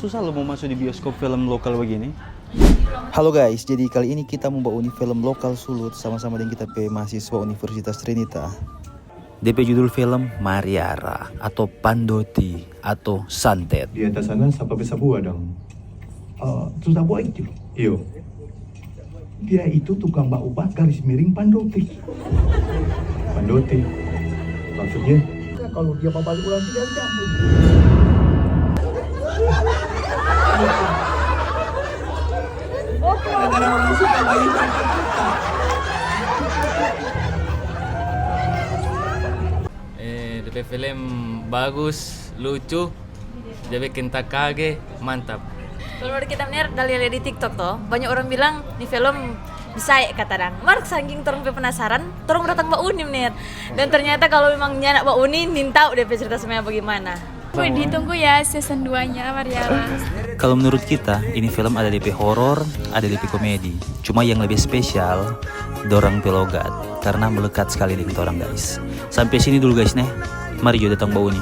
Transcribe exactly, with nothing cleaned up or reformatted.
Susah lo mo maso di bioskop film lokal bagini. Halo guys, jadi kali ini kita mo bauni film lokal Sulut sama-sama deng kita pe mahasiswa Universitas Trinita. Depe judul film Mariara atau Pandoti atau Santet. Di atas sana sapa pe sabua dang? Eh, tu sabua itu? Iyo. Dia itu tukang bau bakar garis miring Pandoti. Pandoti. Maksudnya? Kalau dia babalik ulang tiga jam. Oke. Gara-gara orang suka bayi. Eh, depe film bagus, lucu, dia bikin takage, mantap. Kalau menurut kita, menurut dari lihat di TikTok toh, banyak orang bilang ni film bisa ya kata dang. Mar saking torang pe penasaran, torang datang ba uni menurut. Dan ternyata kalau memang nyanda ba uni, nintau dia pe cerita sebenarnya bagaimana. Wih, ditunggu ya season dua-nya Mariara. Kalau menurut kita, ini film ada depe horor, ada depe komedi. Cuma yang lebih spesial, dorang pe logat, karena melekat sekali dengan orang guys. Sampai sini dulu guys nih. Mari jo datang ba uni.